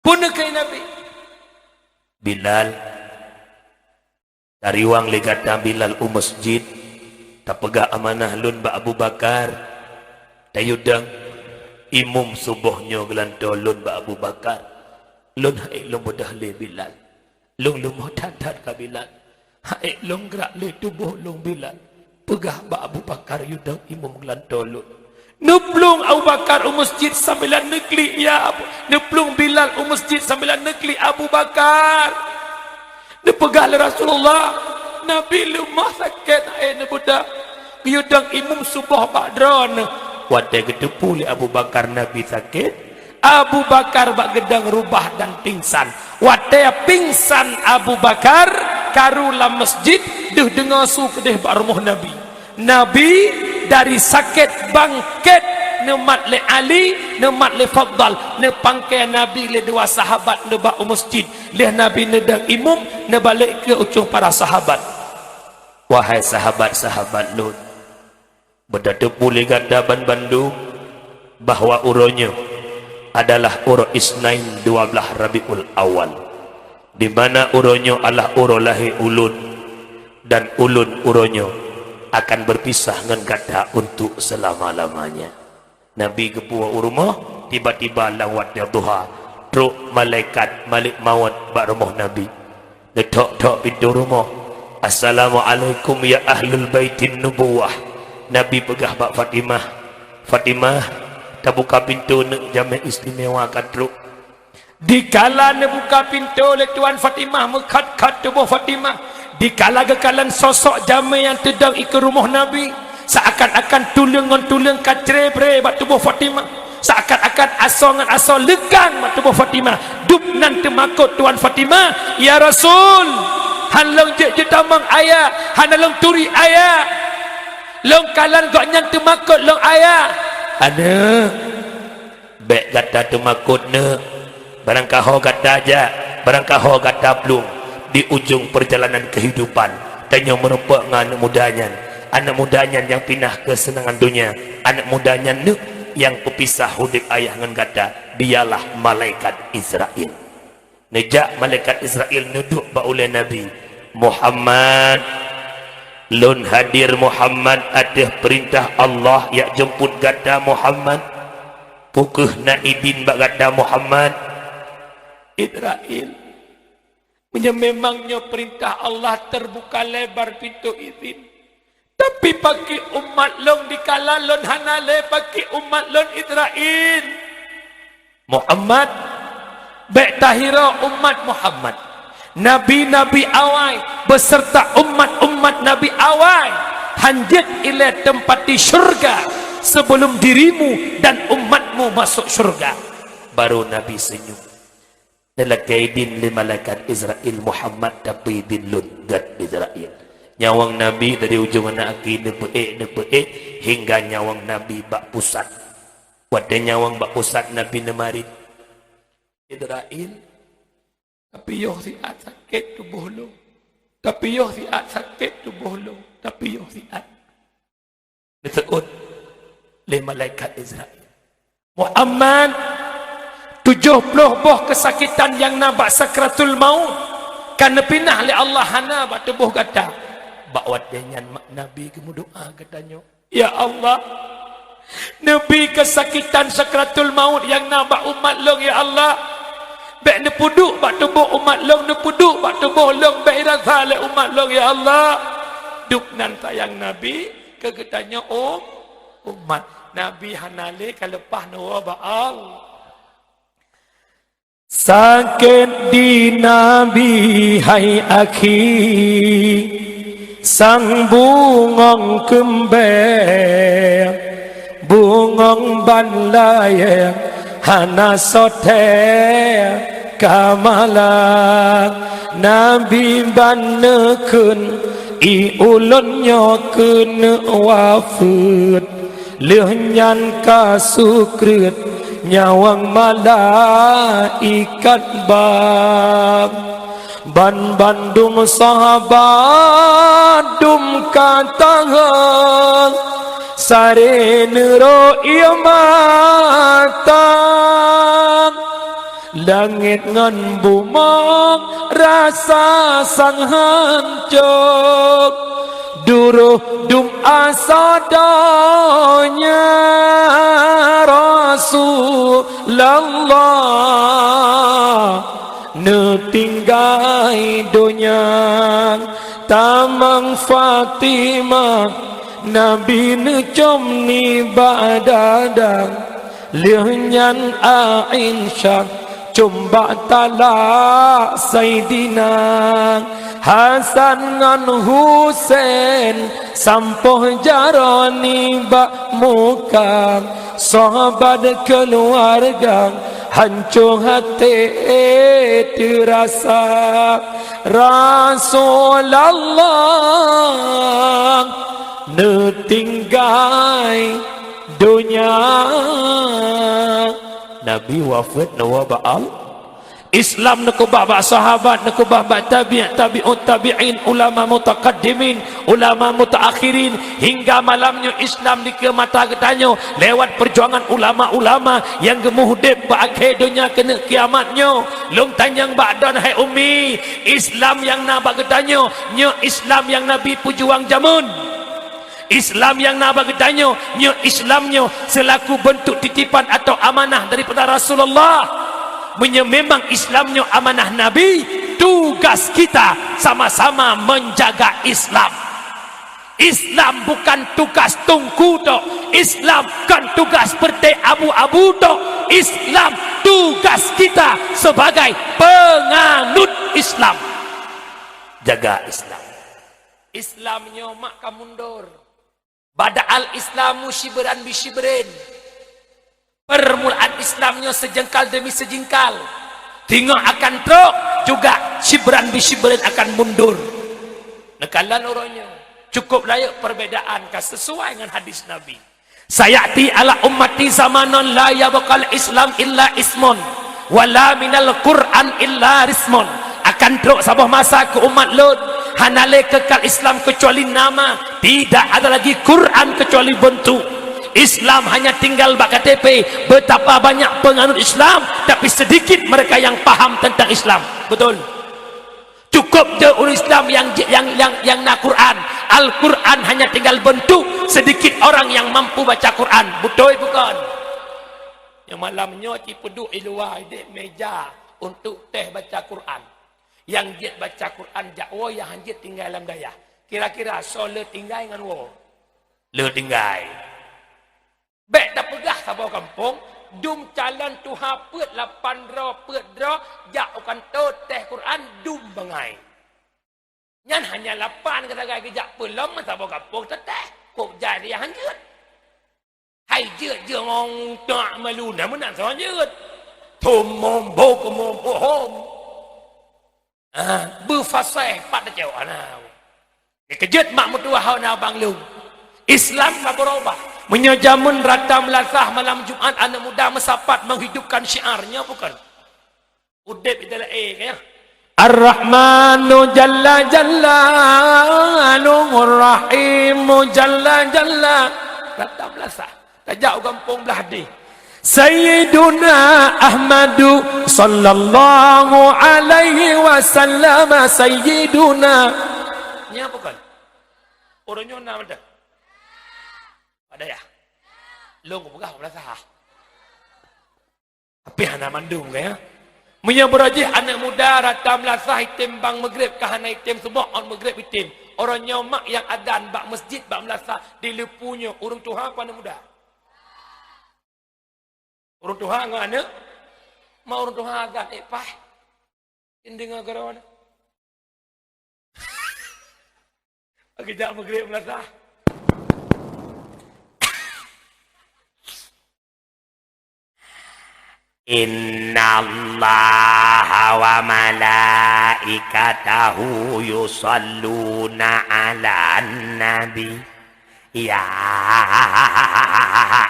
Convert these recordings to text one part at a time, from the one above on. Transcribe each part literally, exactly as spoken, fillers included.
Peue neukheun Nabi? "Bilal, tariwang lé gata Bilal u masjid, tapeugah amanah lôn bak Abu Bakar. Tayue dong, imum suboh nyoe geulantoe lôn bak Abu Bakar. Lôn han ék lôn beudôh lé Bilal. Lôn leumoh that-that ka Bilal. Han ék lôn grak lé tuboh lôn Bilal. Peugah bak Abu Bakar yue dong imum geulantoe lôn." Neuplueng Abu Bakar u masjid sambilan neuklik, "Ya Abu," neuplueng Bilal u masjid sambilan neuklik, "Abu Bakar." Neupeugah lé Rasulullah, "Nabi leumoh sakét, han ék neubeudôh. Geuyue dong imum suboh bak droeneuh." Watée geuteupeue lé Abu Bakar Nabi sakét, Abu Bakar bak geudong rubah dan pingsan. Watée pingsan Abu Bakar, karu lam masjid, deuh deungoe su keudeh bak rumoh Nabi. Nabi dari sakét bangkét, neumat lé Ali, neumat lé Fadal, neupangke Nabi lé dua sahabat neuba u masjid. Lheueh Nabi neudong imum, neubalek keu ucung para sahabat. "Wahai sahabat-sahabat lôn, beutateupeue lé gata banmandum bahwa uroe nyoe adalah uroe Isnain dua blaih Rabiul Awal, di mana uroe nyoe adalah uroe lahé ulôn, dan ulôn uroe nyoe akan beupisah ngon gata untuk seulama-lamanya." Nabi geupuwoe u rumoh, tiba-tiba lam watée duha, trok malaikat Malik Mawöt bak rumoh Nabi. Neuthok-thok pintoe rumoh, "Assalamualaikum ya ahlul baitin nubuwah." Nabi peugah bak Fatimah, "Fatimah, tabuka pintoe neuk, jamé istimewa ka trok." Dikala neubuka pintoe lé tuan Fatimah, meukhot-khot tuboh Fatimah. Dikala geukalon sosok jamé nyang teudong ikeue rumoh Nabi, seuakan-akan tuleueng ngon tuleueng ka cre-bre bak tuboh Fatimah. Seuakan-akan asoe ngon asoe leugang bak tuboh Fatimah. Dub nan teumakot tuan Fatimah, "Ya Rasul, han lôn jeuet jitamong ayah, hana lôn turi ayah. Lôn kalon gobnyan teumakot lôn ayah." "Aneuëk, bék gata teumakot neuëk. Barangkaho gata jak, barangkaho gata plueng di ujong peurjalanan keuhidupan. Tanyoe meurumpok ngon aneuëk muda nyan. Aneuëk muda nyan nyang pinah keuseunangan donya. Aneuëk muda nyan neuëk nyang peupisah udeb ayah ngon gata, dialah malaikat Israil." Neujak malaikat Israil neuduek bak ulée Nabi, "Muhammad, lôn hadir Muhammad ateueh peurintah Allah jak jeumput gata Muhammad. Peu kheueh na idin bak gata Muhammad?" "Israil, meunyoe memang nyoe peurintah Allah, teubuka lebar pintoe idin. Tapi pakri umat lôn dikala lôn hana lé, pakri umat lôn Israil?" "Muhammad, bék tahiroe umat Muhammad. Nabi-nabi awai beuseurta umat-umat nabi awai han jeuet ilée teumpati syeuruga sebelum dirimu dan umatmu masuk syeuruga." Baru Nabi seunyum. Neulakée idin lé malaikat Israil, "Muhammad, tapi idin lôn gét Israil." Nyawöng Nabi dari ujong aneuk aki neupeuék, neupeuék, hingga nyawöng Nabi bak pusat. Watée nyawöng bak pusat Nabi neumarit. "Israil, tapi yoh siat sakét tuboh lôn. Tapi yoh siat sakét tuboh lôn. Tapi yoh siat." Neuseuôt lé malaikat Israil, "Muhammad, tujoh ploh boh keusakitan nyang na bak sakratul maut ka neupinah lé Allah hana bak tuboh gata." Bak watée nyan ma-, Nabi geumeudoá geutanyoe, "Ya Allah, neubi keusakitan sakratul maut nyang na bak umat lôn, ya Allah. Bék neupeuduek bak tuboh umat lôn, neupeuduek bak tuboh lôn bék irasa lé umat lôn, ya Allah." Dub nan sayang Nabi keu geutanyoe um-, umat. Nabi hana lé ka leupah neuwoe bak Allah. Sakét di Nabi hai akhi, sang bungöng keumbée, bungöng ban layée hana soe thée ka malang. Nabi ban neukheun, "Ié ulôn nyoe keuneuk wafeuet." Lheueh nyan ka sukreut nyawöng malaikat bang. Ban bandum sahabat dum ka tangöng, saré neurok ié mata. Langét ngon bumoe rasa sang hanco, duroh dum asoe donya Rasulullah. Neutinggai donya tamong Fatimah, Nabi neucom nibak dadang. Lheueh nyan Aisyah com bak talak Saidina Hasan ngon Husen, sampoh jaroe nibak muka. Sahabat keuluwarga hanco até teurasa. Rasulullah neutinggai donya. Nabi wafeuet neuwoe bak Allah. Islam neukeubah bak sahabat, neukeubah bak tabi', tabi'ut tabi'in, ulama mutakaddimin, ulama mutaakhirin, hingga malam nyoe Islam dikeue mata geutanyoe lewat perjuangan ulama-ulama nyang geumeuudeb bak akhé donya keuneuk kiamat nyoe. Lôn tanyong bak droen, hai Umi, Islam nyang na bak geutanyoe, nyoe Islam nyang Nabi peujuang jameun? Islam nyang na bak geutanyoe, nyoe Islam nyoe seulaku beuntuk titipan atau amanah daripada Rasulullah? Meunyoe memang Islam nyoe amanah Nabi, tugas kita sama-sama menjaga Islam. Islam bukan tugas Teungku tok. Islam bukan tugas peureté abu-abu tok. Islam tugas kita sebagai penganut Islam. Jaga Islam. Islam nyoe mak ka mundur. Bada'al Islamu syibran bi syibrin. Permulaan Islam nyoe seujengkal demi seujengkal. Teungoh akan trok juga syibran bi syibrin akan mundur. Neukalon uroe nyoe. Cukup rayeuk perbedaan ka sesuai ngon hadis Nabi. Sayati ala ummati zamanun la yabqal Islam illa ismun, wala minal Qur'an illa rismun. Akan trok saboh masa keu umat lôn, hana lé keukal Islam keucuali nama, tidak ada lagi Quran keucuali beuntuk. Islam hanya tinggal bak K T P, betapa banyak penganut Islam, tapi sedikit mereka yang paham tentang Islam. Betul? Cukup je ureuëng Islam yang, yang, yang, yang na Quran. Al-Quran hanya tinggal bentuk, sedikit orang yang mampu baca Quran. Beutôi bukan? Nyang malam nyoe cipeuduek i luwa idék meja untuk teh baca Quran. Nyang jeuet baca Quran jak woe, nyang han jeuet tinggai lam dayah. Kira-kira soe le tinggai ngon woe? Le tinggai. Bék tapeugah saboh gampông, dum calon tuha peuet lapan droe peuet droe jak u kantô teh Quran dum bangai. Nyan hanya lapan geusagai geujak peulom saboh gampông teutéh, kok jai riah han jeuet. Hai jeuet jeuet ngong tak malu na meunan soe jeuet. Thom mom bo ko mom bohom. Ah, beufaseh pat teucok hana. Dikeujeuet mak meutuwah hana bang lôn. Islam ka beurubah. Meunyoe jameun rata meulasah malam Jumat aneuk muda meusapat menghidupkan syiar, nyoe bukan? Udeb ita laé kaya. Ar-Rahmanu jalla jalla, Ar-Rahimu jalla jalla. Rata meulasah. Tajak u gampông blah deh. Sayyiduna Ahmadu sallallahu alaihi wasallam, Sayyiduna. Nya bukan? Orang nyoe nama dah. Ada ya? Long peugah meulasah. Tapi hana mandum ke ya? Meunyoe beurajih aneuk muda rata meulasah item bang Maghrib ka hana item suboh on Maghrib item. Orang nyoe mak nyang adan bak masjid bak meulasah di leupue nyoe ureuëng tuha apa aneuk muda? Ureuëng tuha ngon aneuk, ma ureuëng tuha agam ék paih. Indeungoe keudroe. Geujak Maghrib meulasah. Innallaha wa malaikatahu yusalluna 'alan nabi. Ya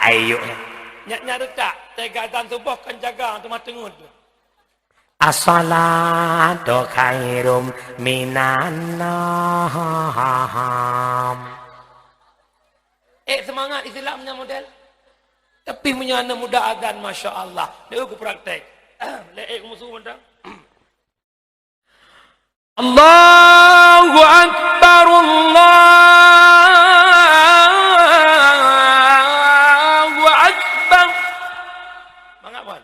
ayu. Nyak-nyak reutak, teuga dan suboh kan jaga teuma teungeut. As-salatu khairum minan naum. Eh, semangat Islam nya model. Tapi meunyoe aneuk muda adan, masya Allah, dia ku praktek. Lé ék musu mantong. Allahu Akbar, Allahu Akbar. Mangat, Wan.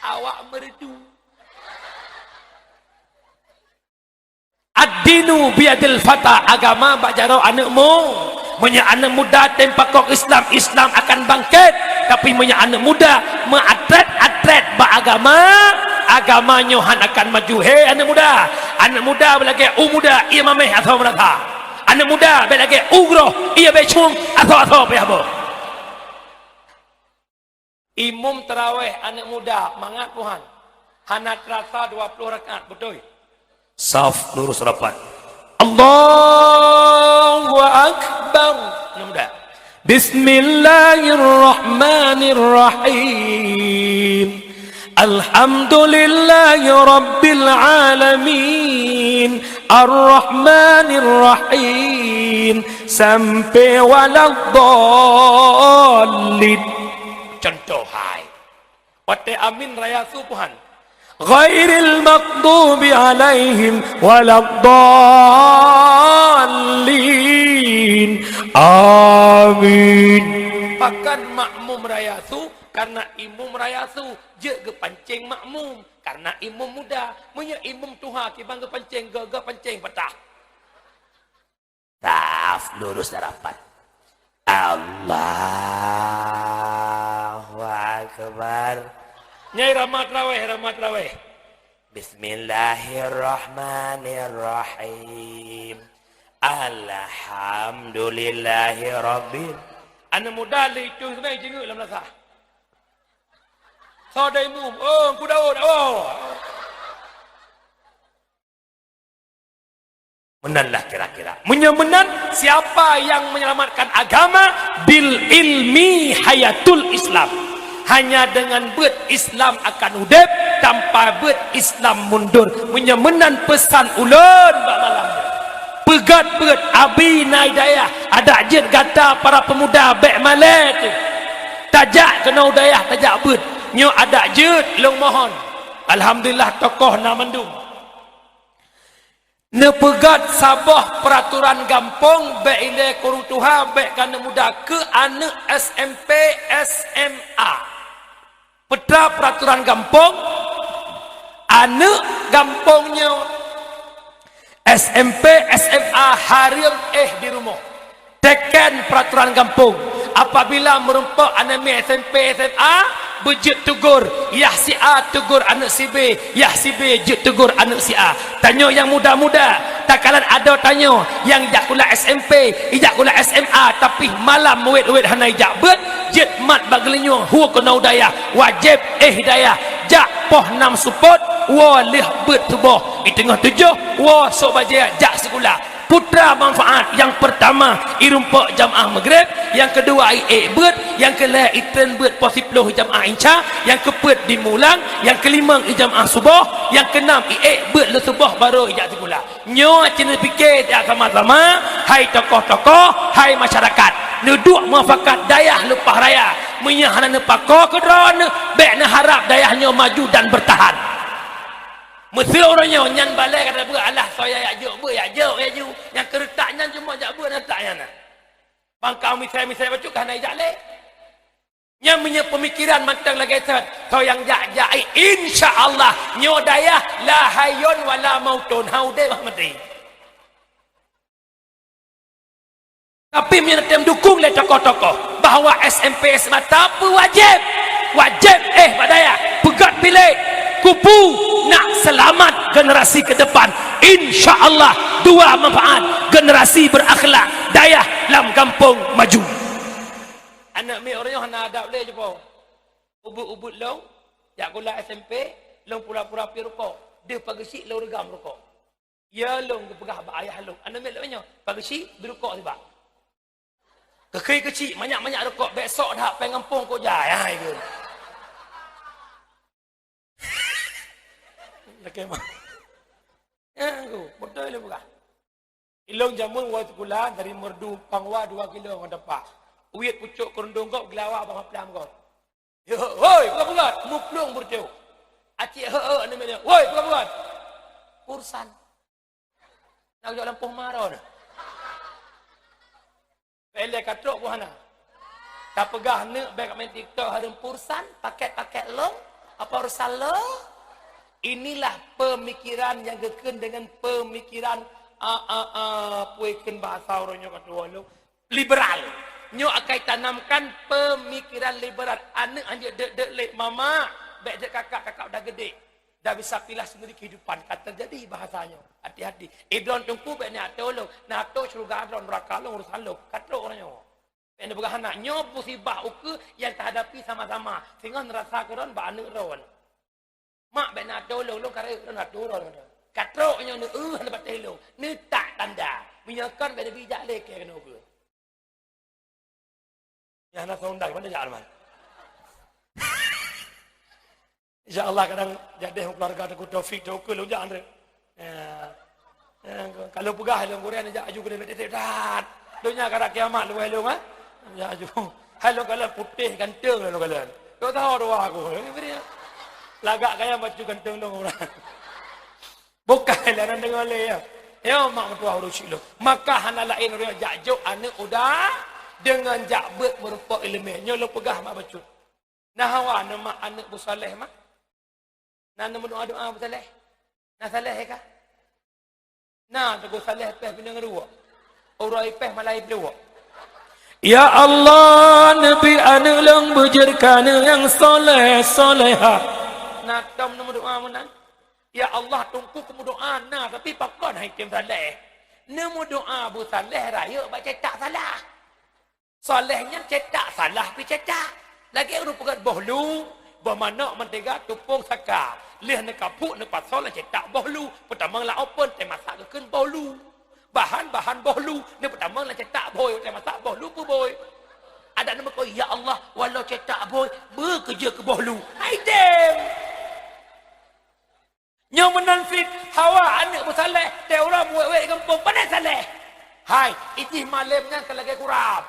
Awak merdu. Ad-dinu biyadil fata, agama bak jaroe aneuk mu. Meunyoe aneuk muda tem pakok Islam, Islam akan bangkét. Tapi meunyoe aneuk muda meuatrét-atrét bak agama, agama nyoe han akan maju. He aneuk muda, aneuk muda bèk lagèe u muda, ie mamèh asoe meurasa. Aneuk muda bèk lagèe u groh, ie bèk cueng asoe-asoe payah boh. Imum taraweh aneuk muda, mangat Tuhan. Hana terasa dua puluh rakaat, beutôi. Saf lurus rapat. Allahu Akbar. Aneuk muda. Bismillahirrahmanirrahim. Alhamdulillahi rabbil alamin. Arrahmanirrahim. Sampai waladdallin. Contoh hai. Watèe amin raya su Tuhan. Ghairil maghdubi alaihim waladdallin. Amin. Pakon makmum raya su, karena imum raya su, jeuet geupancéng makmum, karena imum muda. Meunyoe imum tuha, kiban geupancéng, geu-, geupancéng patah. Saf lurus dan rapat. Allahu Akbar. Nyan irama taraweh, irama taraweh. Bismillahirrahmanirrahim. Alhamdulillahirabbil. Aneuk muda lé itu sebenarnya jinguk lam lasah. Soe dai mum, oh, Teungku Daud, oh. Meunan lah kira-kira. Meunyoe meunan, siapa yang menyelamatkan agama? Bil ilmi hayatul Islam. Hanya dengan beuet Islam akan udép, tanpa beuet Islam mundur. Meunyoe meunan peusan ulôn bak malam nyoe. Peugöt beuet, abi na i dayah, adak jeuet gata para pemuda bèk malèe teuh. Tajak keunoe u dayah tajak beuet. Nyoe adak jeuet lôn mohon. Alhamdulillah tokoh na mandum. Neupeugöt saboh peuraturan gampông bèk ilèe keu ureueng tuha, bèk keu aneuk muda, keu aneuk S M P, S M A. Peue teuma peuraturan gampông, aneuk gampông nyoe S M P, S M A hareuem éh di rumoh. Teken peuraturan gampông, apabila meurumpok aneuk miet S M P, S M A, beujeuet teugor, yah si A teugor aneuk si B, yah si B jeuet teugor aneuk si A. Tanyoe nyang muda-muda, takalon adoe tanyoe nyang jak sikula S M P, ijak sikula S M A, tapi malam wét-wét hana ijak beuet, jeuet mat bak geulinyueng hu keunoe u dayah, wajéb éh dayah, jak poh nam seupôt, woe lheueh beuet suboh, di teungoh tujoh, woe sôk bajèe jak sikula. Peue teuma manfaat, nyang peurtama, irumpok jamaah Maghrib, nyang keudua, iék beuet, nyang keulhèe, itreun beuet poh siplôh jamaah Isya, nyang keupeuet, dimulang, nyang keulimong, ijamaah suboh, nyang keunam, iék beuet lheueh suboh barô ijak sikula. Nyoe cit neupiké jak sama-sama, hai tokoh-tokoh, hai masyarakat. Neuduek mufakat dayah leupah raya. Meunyoe hana neupakoe keu droeneuh, bèk neuharab dayah nyoe maju dan beurtahan. Meuseu uroe nyoe nyan balèe ka tabeuet, alah, soe nyang jak jok beuet, jak jok laju. Nyang keureutak nyan cuma jak beuet, neutak nyan na. Bangkang misai-misai bacut ka hana ijak lé. Nyan meunyoe peumikiran mantong lagèe that, soe nyang jak-jak, eh, insya Allah, nyoe dayah la hayyun wa la mautun, han udép han maté. Tapi meunyoe tem dukung lé tokoh-tokoh bahwa S M P S M A tapeuwajéb, wajéb éh bak dayah, peugöt bilék, kubu, nak seulamat generasi ke depan. Insya Allah, dua manfaat, generasi berakhlak, dayah lam gampông maju. Aneuk miet ureueng nyoe hana adab lé jipo. Ubit-ubit lôn, jak sikula S M P, lôn pura-pura piep rukok. Deuh pageuchik lôn reugam rukok. Ya lôn geupeugah bak ayah lôn, aneuk miet lôn nyoe, pageuchik, bri rukok sibak. Keukhé keuchik, manyak-manyak rukok, bèk sôk that péng gampông kok jai, hai keu. Lakèe mah. Ya, aku, beutôi lôn peugah. Ilôn jameun woe sikula dari Meureudu Pangwa dua kilo ngon teumpat. Uit pucôk keurundong gob geulawa bak maplam gob. Yo, hoi, peugah-peugah, muplueng beureucok. Acik heu-heu namiet nyoe. Woi, peue buet? Pursan. Nak jak lampôh ma droeneuh. Peureulée ka trok buhana. Tapeugah neuk bék main TikTok hareuem pursan, paket-paket lom, apa urusan lo? Inilah pemikiran yang geukheun dengan pemikiran, a, a, a, peue kheun bahasa ureuëng nyoe ka tuwoe lom, liberal. Nyoe akai tanamkan pemikiran liberal. Aneuk hanjeuet deuk-deuk lé, "Mama, bék deuk kakak, kakak udah gede." Dah bisa pilih sendiri kehidupan. Ka terjadi bahasanya. Hati-hati. Eh, droen teungku bék na ateueh lôn. Na ateueh syeuruga droen, neuraka lôn, urusan lôn. Ka trok uroe nyoe. Bék na peugah hana. Nyoe musibah ukeue nyang tahadapi sama-sama. Singoh neurasa keu droen bak aneuk droen. Mak bék na ateueh lôn, lôn ka rayeuk droen ateueh droen. Ka trok nyoe neu-, eh, hana patéh lôn. Neutak tanda. Meunyoe kon bék na bijak lé keu keunoe ukeue. Ya, hana sound dah, mana jak, Arman? Insya Allah kadang jadeh keluarga Teungku Taufik, Teungku Lôn jak, Andre. Ya. Ya, kalau peugah lôn gurèe jak aju keuneuk tiep-tiep dat. Donya ka rot kiamat lôn, ha? Jak aju. Hai lôn kalon putéh ganteng lôn kalon. Tok tahu doa aku. Lagak kaya bacut ganteng lôn orang. Bukai lah nan deungoe lé, ya. Ya, mak meutuah ureuëng syik lôn. Maka hana laén ureuëng jak jok aneuk uda deungon jak beuet meurumpok iéleumé. Nyoe lôn peugah mak bacut. Na hawa neuh mak aneuk beusaléh mak? Na neumeudoa-doa beusaléh? Na saléh ka? Na teungku saléh péh bineung ruwok. Uroe péh malai pluwok. Ya Allah, neubi aneuk lôn beujeuet keu aneuk nyang saléh, salehah. Na tom neumeudoa meunan? Ya Allah, teungku kumeudoa na, tapi pakon hai tem saléh. Neumeudoa beusaléh rayeuk bak cetak salah. Saléh nyan cetak salah pi cetak. Lagée ureuëng peugét boh lu, boh manok, mantega, tupông, saka. Lheueh neukapuk neupasoe lam cetak boh lu, peutamong lam open, teumasak geukheun boh lu. Bahan-bahan boh lu, neupeutamong lam cetak bhôi, teumasak boh lu peubôi. Adak neumeuko, "Ya Allah, walau cetak bhôi, beukeujeuet keu boh lu." Hai tem! Nyoe meunan cit hawa aneuk beusaléh, teuh uroe muwét-wét gampông, pané saléh. Hai, ijih malém nyan ka lagée kurab.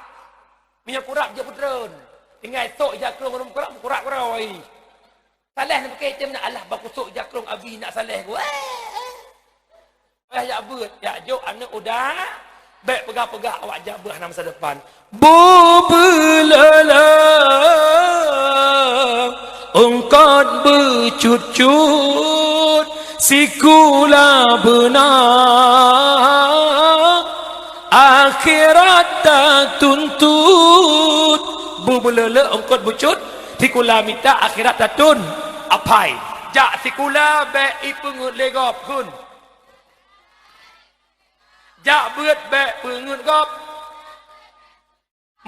Meunyoe kurab jeuet peutreun, tinggai sok ija krông ureuëng kurab, kurab keurôi. Saléh neupike item na, "Alah, bah kusok ija krông abi nak saléh ku." Eh, eh. Payah jak beuet, jak jok aneuk uda, bék peugah-peugah awak jak beuet hana masa depan. Bubeuleuleu eungkot beucut-cut sikula beuna, akhirat tatuntut. Bubeuleuleu eungkot beucut sikula mita, akhirat tatun. Aphai, jak sikula bék ipeungeuet lé gob, kheun. Jak beuet bék peungeuet gob.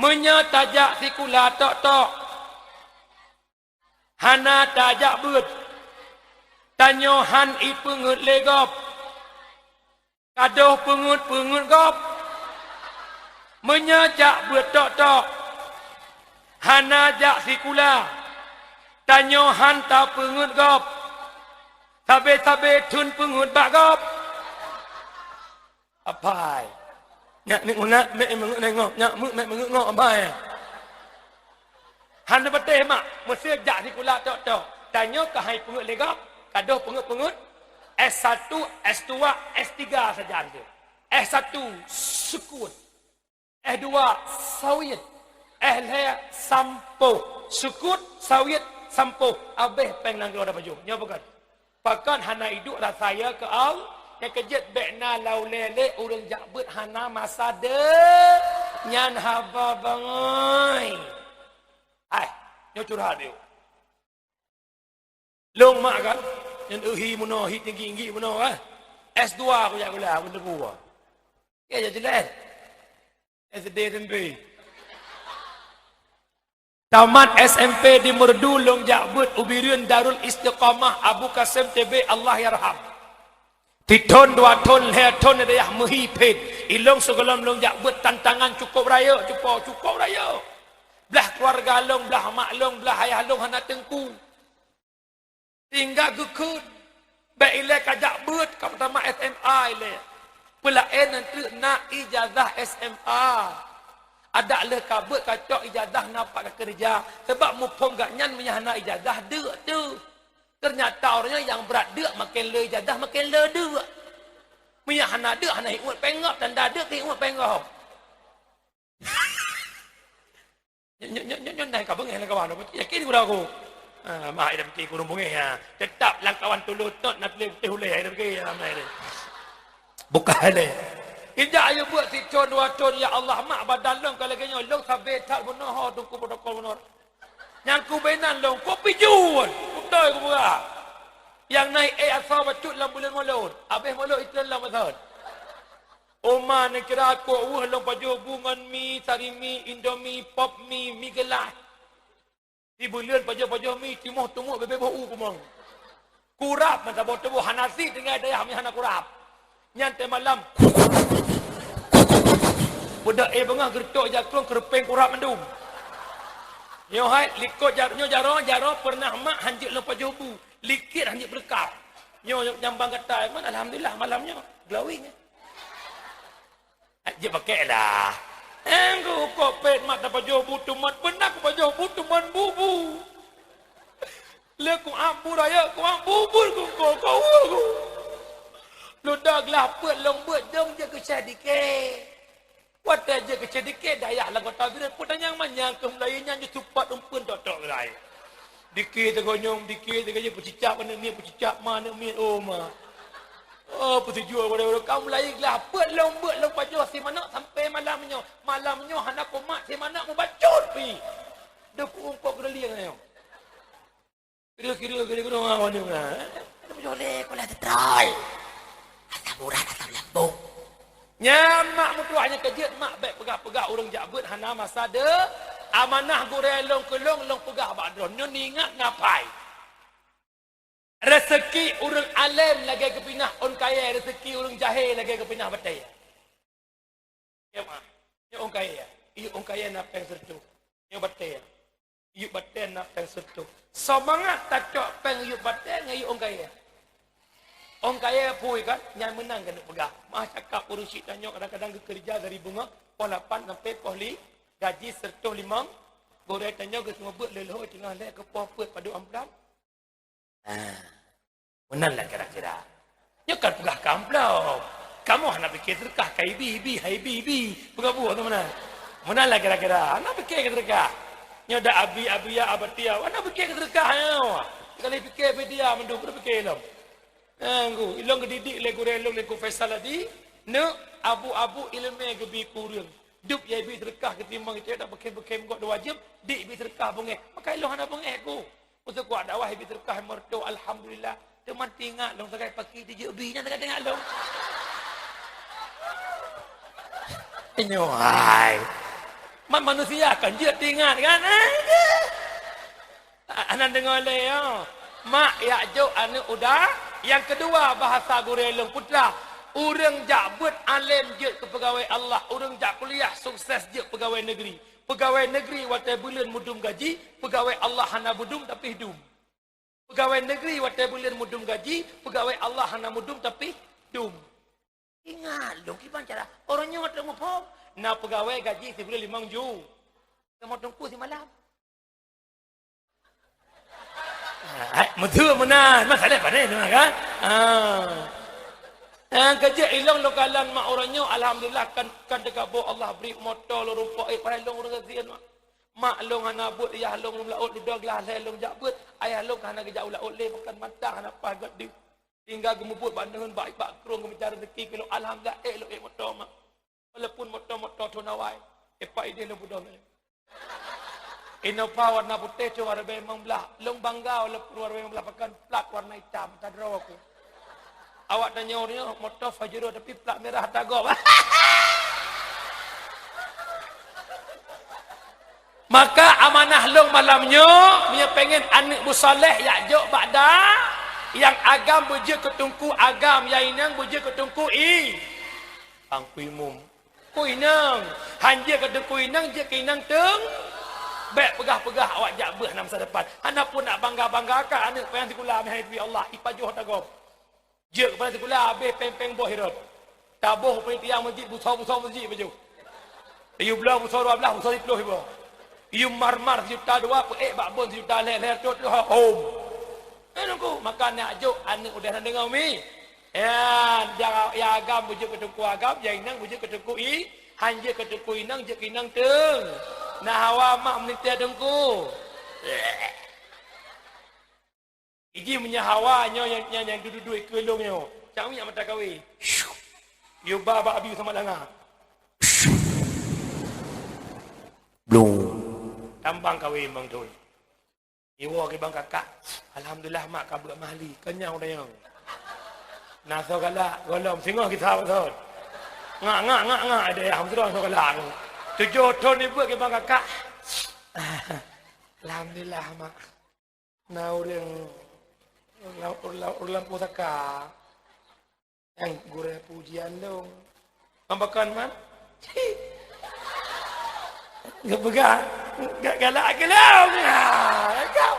Meunyoe tajak sikula tok-tok, hana tajak beuet, tanyoe han ipeungeuet lé gob. Kadoh peungeuet-peungeuet gob. Meunyoe jak beuet tok-tok, hana jak sikula, tanyoe han tapeungeuet gob. Sabe-sabe thon peungeuet bak gob. Apai. Nyak ni unak, mek meungeuet nengok, nyak meuk, mek meungeuet ngok, apai. Hana patéh mak, meusé jak sikula tok-tok. Tanyoe ka hai peungeuet lé gob, kadoh peungeuet-peungeuet S satu, S dua, S tiga sajan tu. S satu, sukut. S dua, sawit. S lhèe, sampoh. Sukut, sawit, sampoh. Abéh péng nanggroe dan pajoh. Nyoe bukan. Pakon hana iduek rasa ya keu Allah, nyang keujeuet bék na lau lé-lé ureuëng jak beuet hana masa de-, nyan haba bangai. Hai, nyoe curhat yuk. Long mak kan, nyan euhi meunoe, hi tinggi-tinggi meunoe, eh. S dua aku jak gula, aku teupeu. Ya, ya jelas. S D S M P. Tamat S M P di Meureudu, long jak beuet u Bireuen Darul Istiqamah Abu Kasem T B, Allah yarham. Sithon, dua thon, lhèe thon di dayah meuhi phét. Ilong sigohlom long jak beuet tantangan cukôp rayeuk, cupo cukôp rayeuk. Blah keuluwarga long, blah mak long, blah ayah long hana teungku. Sehingga geukheun, bék ilée ka jak beuet, ka meutamah S M A ilée. Peulaén nan treuk na ijazah S M A. Adak lheueh ka beuet ka cok ijazah na pat ka keureuja. Sabab muphom gobnyan meunyo hana ijazah deuk teuh. Ternyata ureuëng nyan nyang brat deuk maken le ijazah maken le deuk. Meunyo hana deuk hana hikmat péng gob, tanda deuk keu hikmat péng gob. Nyoe, nyoe, nyoe, nyoe, nyoe, nai ka beungéh lam kawan, yakin gura aku. Ah, mah, ida pike kurung beungéh, ya. Tetap lam kawan tulo tot na tuléh putéh ulèe, ida pike, ya, ramai deh. Bukan deh. Indak ayo buet sithon dua thon, ya Allah, mak badan lôn ka lagèe nyoe, lôn sabe that bunoe ho, teungku protokol bunoe. Nyang kubenan lôn, kopi jun, kutôi kubuka. Nyang naik eh asal bacut lam buleuen mulod, abéh mulod itreun lam asal. Oma neukira kok weueh lôn pajoh bu ngon mi, sari mi, indomie, pop mi, mi gelas. Di buleuen pajoh-pajoh mi, timoh teumuk bebe boh u kumong. Kurab mata boh tuboh hana sit tinggai dayah mi hana kurab. Nyan teuh malam. Budak eh beungah geureutok jakrong keureupeung kurab mandum. Nyoe hai likot jar-, nyoe jaroe, jaroe pernah mak hanjeuet lôn pajoh bu, likit hanjeuet beuleuka. Nyoe nyambang gata, man alhamdulillah malam nyoe glowing. Jeuet pakèk lah. Engkau kok pet mat tapajoh bu tuman, beuna kupajoh bu tuman bubu. Lé kuat bu rayeuk, kuat bubur kungko, kau ku. Luda glah peuet lông beuet dong jeuet keu syeh dikée. Watèe jeuet keu syeh dikée dayah lam kota Bireuen, peutanyong manyang keu meulayeue nyan jisupat umpeuen tok-tok geulai. Dikée teugonyong, dikée teugonyong, peucicak aneuk miet, peucicak ma aneuk miet, oh ma. Oh, peutujuh uroe-uroe ka mulai glah peuet lông beuet lông pajoh si manok sampai malam nyoe. Malam nyoe hana kumat si manok mubacut pi. Deuh kuungkot keudeulieng nyoe. Kira-kira, kira-kira, ah, mana, mana? Ada pajoh lé, kau lah tetroi. Asam urat, asam lambung. Nyan mak meutuah nyang keujeuet mak bèk peugah-peugah ureueng jak beuet hana masa de. Amanah gurèe lông keu lông, lông peugah bak droeneuh nyoe ingat ngapai. Rezeki ureueng além lagèe geupinah ôn kayèe, rezeki ureueng jahé lagèe geupinah batèe. Ya, mak. Nyoe ôn kayèe. Iyup ôn kayèe na pèng sireutoh. Nyoe batèe. Iyup batèe na pèng sireutoh. Soe mangat tacok pèng iyup batèe ngon iyup ôn kayèe. Ôn kayèe phui kan, nyan meunan keuneuk peugah. Mah cakap ureueng syiek tanyoe kadang-kadang geukeureuja dari beungoh poh lapan sampai poh li-, gaji sireutoh limong, gurèe tanyoe geuseumeubeuet lé lhôi teungoh lhèe keu poh peuet padub amplop. Ah, meunan lah kira-kira. Nyoe kan peugah keu amplop. Kamoe hana pike seudeukah ka ibi-ibi, hai ibi-ibi. Peugah buet tu meunan. Meunan lah kira-kira. Hana pike keu seudeukah. Nyoe dak abi, abi ya, abatia. Hana pike keu seudeukah nyoe. Sekali pike video mandum, hana pike lom. Nanggu, ilong geudidik lé gurèe lôn lé Teungku Faisal tadi, neuk abu-abu ileumèe geubi keu ureueng. Dub ya ibi seudeukah keutimang itu dak beukhem-beukhem gok dua jeuem, dik ibi seudeukah beungèh. Maka ilong hana beungèh ku. Meuseukok dakwah ibi teureukah meureutoh, alhamdulillah. Teuma teuingat lôn sagai paki tijeuek bi nyan sagai teuingat lôn. Inyoe hai. Man manusia kan jeuet teuingat kan? Aneuk deungoe lé, ya. Mak yak jok aneuk uda. Nyang keudua bahasa gurèe lôn putra. Ureueng jak beuet além jeuet keu peugawée Allah. Ureueng jak kuliah sukses jeuet peugawée negeri. Peugawée negeri watée buleuen meudum gaji, peugawée Allah hana meudum tapi dum. Peugawée negeri watée buleuen meudum gaji, peugawée Allah hana meudum tapi dum. Ingat lôn kiban cara. Ureueng nyoe watée muphom, na peugawée gaji sibuleuen limong ju. Kamoe teungku simalam. Hai, meuteue meunan, masalah pandai tu kan? Ah. Nyang keujeuet ilong lôn kalon mak ureueng nyoe, alhamdulillah kan, kan teugaboh Allah bri moto lôn rumpok, eh, padahai lôn ureueng gasien mak. Mak lôn hana beuet, yah lôn lôn laôt, dudoe glah lhée lôn jak beuet, ayah lôn ka hana geujak u laôt lé, makan mata hana paih gét deuh. Tinggai geumubuet bak neuheun bak, bak krueng geumeucari rezeki keu lôn, alhamdulillah, ék lôn ék moto mak. Walaupun moto-moto thon awai, ék pat idéh lôn peudong. Innova warna putéh tu warna limong blah. Lôn bangga walaupun warna limong blah, bahkan plat warna itam, tadroe ku. Awak tanyoe nyoe moto Pajero tapi plat merah tagop. Maka amanah lôn malam nyoe, meunyoe pengen aneuk beusaleh yak jok bak da, nyang agam beujeuet keu teungku agam, nyang inong beujeuet keu teungku i. Teungku imum. Teungku inong. Han jeuet keu teungku inong, jeuet keu inong teung. Bék peugah-peugah awak jak beuet hana masa depan. Hana pun nak bangga-banggakan aneuk payah sikula meuhai teubiet Allah, ipajoh tagom. Jeuet keupada sikula habéh péng-péng boh irot. Taboh panitia masjid, busoe-busoe masjid baju. Iyue bloe busoe dua blaih, busoe siploh iboh. Iyue marmar sijuta dua, peuék bak bon sijuta lhée, lhée reutôh hom. Teungku, maka nak jok aneuk udeh na deungoe mi. Ya, ya, ya agam beujeuet keu teungku agam, ya inong beujeuet keu teungku i, han jeuet keu teungku inong, jeuet keu inong teung. Na hawa mak meulintèe teungku. Iji meunyoe hawa nyoe nyang, nyang, nyang dudu-dudu ikeue lôn nyoe. Cak minyak mata kawé. Yue ba bak Abiu Samalanga. Blung. Tambang kawé Bang Tun. Iwoe keu bang kakak. Alhamdulillah mak ka beuet mahli. Kenyang dayang. Na soe galak, gohlom singoh kisah beutôi. Ngak, ngak, ngak, ngak, ada yang beutôi soe galak. Tujoh thon ibuet keu bang kakak. Alhamdulillah mak. Na ureueng, ureueng, ureueng, ureueng pusaka. Nyang gurèe pujian dong. Ngon pakon man? Geupeugah, ga-, galak keu lôn. Ha, kau.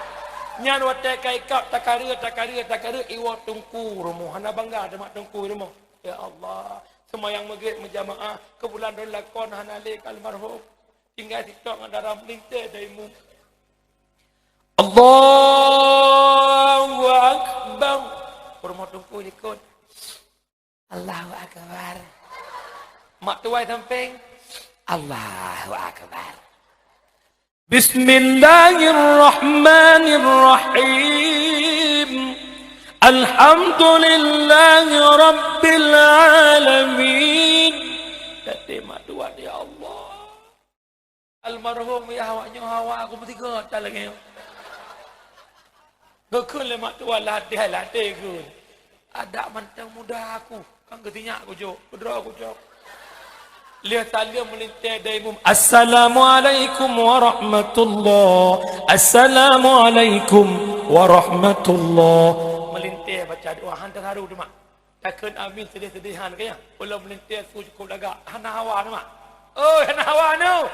Nyan watèe ka ikab takareueng, takareueng, takareueng, iwoe teungku rumoh. Hana bangga teuma teungku rumoh. Ya Allah, seumayang Maghrib meujamaah, keu bulan Ramadan lakon hana lé keu almarhum. Tinggai sitok ngon darah meulintèe dari muka. Allahu Akbar. Peurumoh teungku likot. Allahu Akbar. Mak tuai sampéng. Allahu Akbar. Bismillahirrahmanirrahim. Alhamdulillahi Rabbil Alamin. Kata mak tuai, ya Allah. Almarhum yah awak nyoe hawa aku meusigot that lagèe nyoe. Geukheun lé mak tuan latih-latih kheun. Adak mantong muda aku, kan geutinyak kujok, keudroe kujok. Lheueh saleuem meulintèe dari muka. Assalamualaikum warahmatullah. Assalamualaikum warahmatullah. Meulintèe baca doa, han teuharu teuma. Takheun amin seudeh-seudeh han keu nyan. Ulôn meulintèe su cukôp lagak. Hana hawa nyoe mak. Oi, hana hawa nyoe.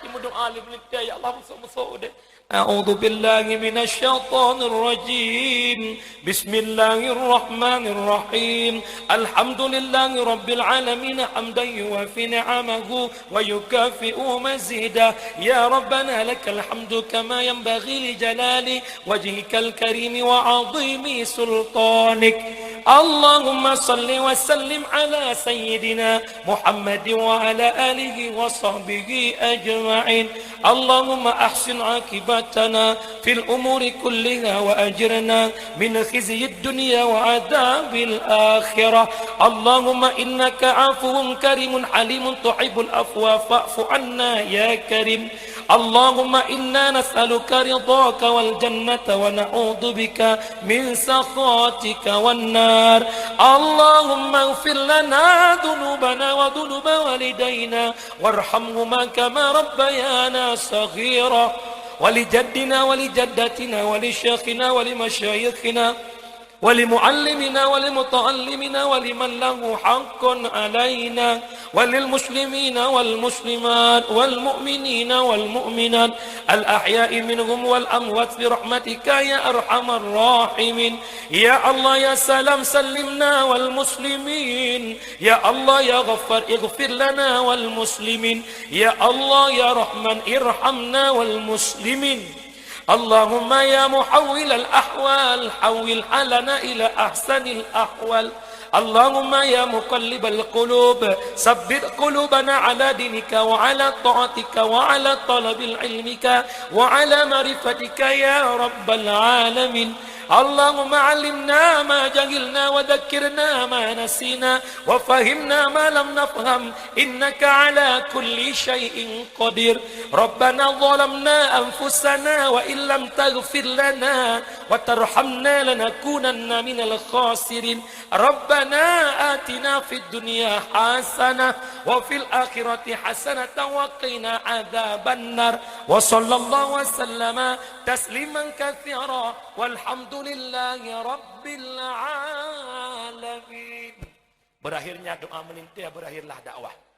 Imeudoa lé meulintèe, ya Allah, musok-musok udép. A'udzubillahi minasyaitonirrajim. Bismillahirrahmanirrahim. Alhamdulillahirabbil alamin, hamdan yuwafi ni'amahu wa yukafi'u mazidah. Ya Rabbana lakal hamdu kama yanbaghi li jalali wajhikal karimi wa 'azimi sultanik. Allahumma shalli wa sallim 'ala sayyidina Muhammadin wa 'ala alihi wa sahbihi ajma'in. Allahumma ahsin 'aqibatana fil umuri kulliha wa ajirna min khizyid dunya wa 'adzabil akhirah. Allahumma innaka 'afuwun karimun halimun tuhibbul 'afwa fa'fu 'anna ya karim. Allahumma inna nas'aluka ridhaka wal jannata wa na'udzubika min sakhatika wan nar. Allahumma ighfir lana dzunubana wa dzunuba walidaina warhamhuma kama rabbayana shaghira. Wa li jaddina wa li jaddatina wa li syaikhina wa li masyayikhina. ولمعلمنا ولمتعلمنا ولمن له حق علينا وللمسلمين والمسلمات والمؤمنين والمؤمنات الأحياء منهم والأموات برحمتك يا أرحم الراحمين. يا الله يا سلام سلمنا والمسلمين. يا الله يا غفار اغفر لنا والمسلمين. يا الله يا رحمن ارحمنا والمسلمين. اللهم يا محول الأحوال، حول حالنا إلى أحسن الأحوال. اللهم يا مقلب القلوب، ثبت قلوبنا على دينك وعلى طاعتك وعلى طلب علمك وعلى معرفتك يا رب العالمين. اللهم علمنا ما جهلنا وذكرنا ما نسينا وفهمنا ما لم نفهم إنك على كل شيء قدير. ربنا ظلمنا أنفسنا وإن لم تغفر لنا وترحمنا لنكونن من الخاسرين. ربنا آتنا في الدنيا حسنة وفي الآخرة حسنة وقنا عذاب النار. وصلى الله وسلم تسليما كثيرا. والحمد لله رب العالمين. Berakhirnya doa meulintèe, berakhirlah dakwah.